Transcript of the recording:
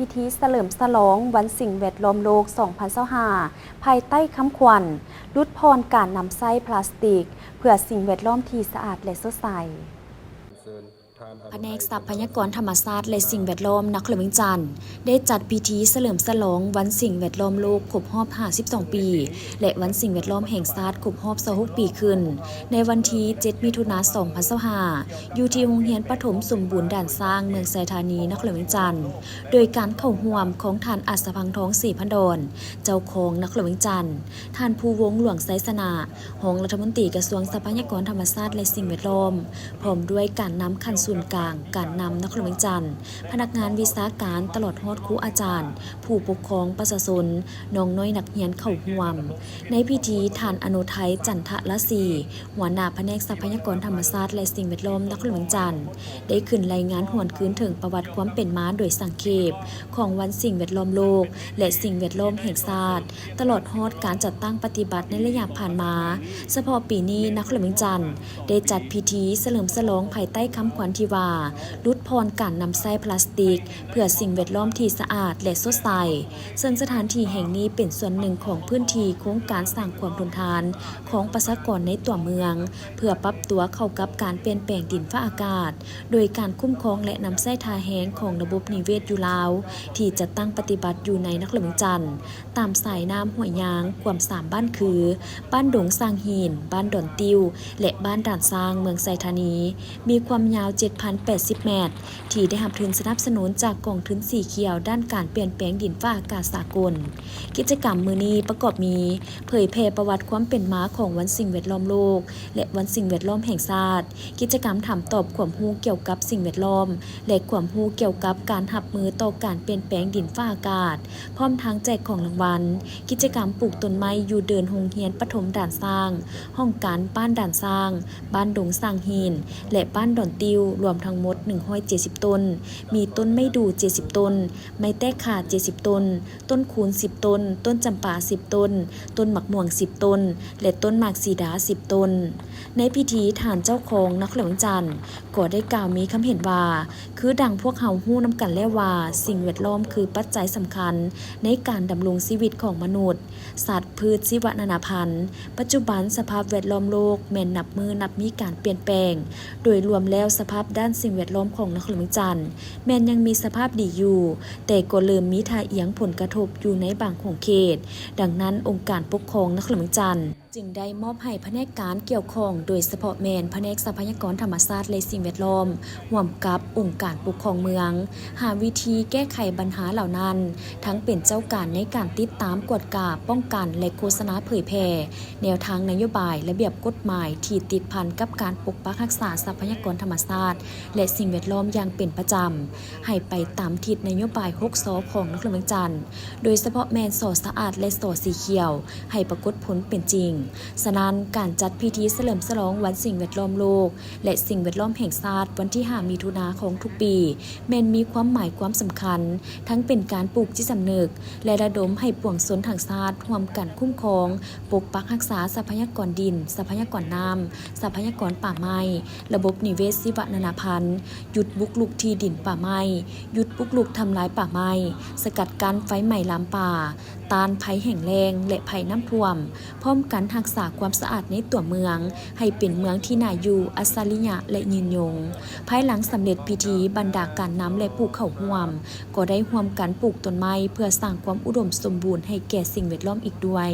ພິທີສະເຫຼີມສະຫຼອງວັນສິ່ງແວດລ້ອມໂລກສອງພັນຊາວຫ້າ ພາຍໃຕ້ຄຳຂວັນ ຫຼຸດຜ່ອນການນຳໃຊ້ພລາສຕິກ ເພື່ອສິ່ງແວດລ້ອມທີ່ສະອາດ ແລະ ສົດໃສ. ພະແນກຊັບພະຍາກອນທຳມະຊາດ ແລະ ສິ່ງແວດລ້ອມນະຄອນຫຼວງວຽງຈັນ ໄດ້ຈັດພິທີສະເຫຼີມສະຫຼອງວັນສິ່ງແວດລ້ອມໂລກຄົບຮອບຫ້າສິບສອງປີ ແລະ ວັນສິ່ງແວດລ້ອມແຫ່ງຊາດຄົບຮອບຊາວຫົກປີຂຶ້ນ ໃນວັນທີເຈັດ ມິຖຸນາ ສອງພັນຊາວຫ້າ ຢູ່ທີ່ໂຮງຮຽນປະຖົມສົມບູນດ່ານຊ້າງ ເມືອງໄຊທານີ ນະຄອນຫຼວງວຽງຈັນ ໂດຍການເຂົ້າຮ່ວມຂອງທ່ານ ອັດສະພັງທອງ ສີພັນດອນ ເຈົ້າຄອງນະຄອນຫຼວງວຽງຈັນ, ທ່ານ ພູວົງ ຫຼວງໄຊຊະນະ ຮອງລັດຖະມົນຕີກະຊວງຊັບພະຍາກອນທຳມະຊາດ ແລະ ສິ່ງແວດລ້ອມ, ພ້ອມດ້ວຍການນຳຂັ້ນສູນກາງ, ການນຳນະຄອນຫຼວງວຽງຈັນ, ພະນັກງານວິຊາການ ຕະຫຼອດຮອດຄູອາຈານ, ຜູ້ປົກຄອງ, ປະຊາຊົນ, ນ້ອງນ້ອຍນັກຮຽນເຂົ້າຮ່ວມ. ໃນພິທີ, ທ່ານ ອະນຸໄທ ຈັນທະລາສີ ຫົວໜ້າພະແນກຊັບພະຍາກອນທຳມະຊາດ ແລະ ສິ່ງແວດລ້ອມນະຄອນຫຼວງວຽງຈັນ ໄດ້ຂຶ້ນລາຍງານຫວນຄືນເຖິງປະຫວັດຄວາມເປັນມາໂດຍສັງເຂບຂອງວັນສິ່ງແວດລ້ອມໂລກ ແລະ ສິ່ງແວດລ້ອມແຫ່ງຊາດ, ຕະຫຼອດຮອດການຈັດຕັ້ງປະຕິບັດໃນໄລຍະຜ່ານມາ. ສະເພາະປີນີ້, ນະຄອນຫຼວງວຽງຈັນໄດ້ຈັດພິທີສະເຫຼີມສະຫຼອງພາຍໃຕ້ຄຳຂວັນທີ່ວ່າ ຫຼຸດຜ່ອນການນຳໃຊ້ພລາສຕິກ ເພື່ອສິ່ງແວດລ້ອມທີ່ສະອາດ ແລະ ສົດໃສ. ເຊິ່ງສະຖານທີ່ແຫ່ງນີ້ເປັນສ່ວນໜຶ່ງຂອງພື້ນທີ່ໂຄງການສ້າງຄວາມທົນທານຂອງປະຊາກອນໃນຕົວເມືອງ ເພື່ອປັບຕົວເຂົ້າກັບການປ່ຽນແປງດິນຟ້າອາກາດ, ໂດຍການຄຸ້ມຄອງ ແລະ ນຳໃຊ້ທ່າແຮງຂອງລະບົບນິເວດຢູ່ລາວ ທີ່ຈັດຕັ້ງປະຕິບັດຢູ່ໃນນະຄອນຫຼວງວຽງຈັນ, ຕາມສາຍນ້ຳຫ້ວຍຍາງ ກວມສາມບ້ານຄື ບ້ານດົງສ້າງຫີນ, ບ້ານດອນຕິ້ວ ແລະ ບ້ານດ່ານຊ້າງ ເມືອງໄຊທານີ, ມີຄວາມຍາວເຈັດພັນແປດສິບແມັດ, ທີ່ໄດ້ຮັບທຶນສະໜັບສະໜູນຈາກກອງທຶນສີຂຽວ ດ້ານການປ່ຽນແປງດິນຟ້າອາກາດສາກົນ. ກິດຈະກຳມື້ນີ້ປະກອບມີ ເຜີຍແຜ່ປະຫວັດຄວາມເປັນມາຂອງວັນສິ່ງແວດລ້ອມໂລກ ແລະ ວັນສິ່ງແວດລ້ອມແຫ່ງຊາດ, ກິດຈະກຳຖາມຕອບຄວາມຮູ້ກ່ຽວກັບສິ່ງແວດລ້ອມ ແລະ ຄວາມຮູ້ກ່ຽວກັບການຮັບມືຕໍ່ການປ່ຽນແປງດິນຟ້າອາກາດ, ພ້ອມທັງແຈກຂອງລາງວັນ. ກິດຈະກຳປູກຕົ້ນໄມ້ຢູ່ເດີ່ນໂຮງຮຽນປະຖົມດ່ານຊ້າງ, ຫ້ອງການບ້ານດ່ານຊ້າງ, ບ້ານດົງສ້າງຫີນ ແລະ ບ້ານດອນຕິ້ວ ລວມທັງໝົດໜຶ່ງຮ້ອຍເຈັດສິບຕົ້ນ, ມີຕົ້ນໄມ້ດູ່ເຈັດສິບຕົ້ນ, ໄມ້ແຕກຂາເຈັດສິບຕົ້ນ, ຕົ້ນຄູນສິບຕົ້ນ, ຕົ້ນຈຳປາສິບຕົ້ນ, ຕົ້ນໝາກມ່ວງສິບຕົ້ນ ແລະ ຕົ້ນໝາກສີດາສິບຕົ້ນ. ໃນພິທີ, ທ່ານເຈົ້າຄອງນະຄອນຫຼວງວຽງຈັນ ກໍໄດ້ກ່າວມີຄຳເຫັນວ່າ ຄືດັ່ງພວກເຮົາຮູ້ນຳກັນແລ້ວວ່າ ສິ່ງແວດລ້ອມຄືປັດໄຈສຳຄັນໃນການດຳລົງຊີວິດຂອງມະນຸດ, ສັດ, ພືດ, ຊີວະນານາພັນ. ປັດຈຸບັນສະພາບແວດລ້ອມໂລກແມ່ນນັບມື້ນັບມີການປ່ຽນແປງ, ໂດຍລວມແລ້ວສະພາບດ້ານສິ່ງແວດລ້ອມຂອງນະຄອນຫຼວງວຽງຈັນແມ່ນຍັງມີສະພາບດີຢູ່, ແຕ່ກໍເລີ່ມມີທ່າອ່ຽງຜົນກະທົບຢູ່ໃນບາງຂົງເຂດ. ດັ່ງນັ້ນ, ອົງການປົກຄອງນະຄອນຫຼວງວຽງຈັນ ຈຶ່ງໄດ້ມອບໃຫ້ພະແນກການກ່ຽວຂ້ອງ, ໂດຍສະເພາະແມ່ນພະແນກຊັບພະຍາກອນທຳມະຊາດ ແລະ ສິ່ງແວດລ້ອມ ຮ່ວມກັບອົງການປົກຄອງເມືອງ ຫາວິທີແກ້ໄຂບັນຫາເຫຼົ່ານັ້ນ, ທັງເປັນເຈົ້າການໃນການຕິດຕາມ, ກວດກາ, ປ້ອງກັນ ແລະ ໂຄສະນາເຜີຍແຜ່ແນວທາງນະໂຍບາຍ, ລະບຽບກົດໝາຍທີ່ຕິດພັນກັບການປົກປັກຮັກສາຊັບພະຍາກອນທຳມະຊາດ ແລະ ສິ່ງແວດລ້ອມຢ່າງເປັນປະຈຳ, ໃຫ້ໄປຕາມທິດນະໂຍບາຍຫົກ ສ ຂອງນະຄອນຫຼວງວຽງຈັນ, ໂດຍສະເພາະແມ່ນ ສ ສະອາດ ແລະ ສ ສີຂຽວ ໃຫ້ປາກົດຜົນເປັນຈິງ. ສະນັ້ນ, ການຈັດພິທີສະເຫຼີມສະຫຼອງວັນສິ່ງແວດລ້ອມໂລກ ແລະ ສິ່ງແວດລ້ອມແຫ່ງຊາດ ວັນທີຫ້າ ມິຖຸນາຂອງທຸກປີ ແມ່ນມີຄວາມໝາຍຄວາມສຳຄັນ, ທັງເປັນການປູກຈິດສຳນຶກ ແລະ ລະດົມໃຫ້ປວງຊົນທັງຊາດຮ່ວມກັນຄຸ້ມຄອງ, ປົກປັກຮັກສາຊັບພະຍາກອນດິນ, ຊັບພະຍາກອນນ້ຳ, ຊັບພະຍາກອນປ່າໄມ້, ລະບົບນິເວດຊີວະນານາພັນ, ຢຸດບຸກລຸກທີ່ດິນປ່າໄມ້, ຢຸດບຸກລຸກທຳລາຍປ່າໄມ້, ສະກັດກັ້ນໄຟໄໝ້ລາມປ່າ, ຕ້ານໄພແຫ້ງແລ້ງ ແລະ ໄພນ້ຳຖ້ວມ, ພ້ອມກັນຮັກສາຄວາມສະອາດໃນຕົວເມືອງ ໃຫ້ເປັນເມືອງທີ່ໜ້າຢູ່, ອັດສະລິຍະ ແລະ ຍືນຍົງ. ພາຍຫຼັງສຳເລັດພິທີ, ບັນດາການນຳ ແລະ ຜູ້ເຂົ້າຮ່ວມ ກໍໄດ້ຮ່ວມກັນປູກຕົ້ນໄມ້ ເພື່ອສ້າງຄວາມອຸດົມສົມບູນໃຫ້ແກ່ສິ່ງແວດລ້ອມອີກດ້ວຍ.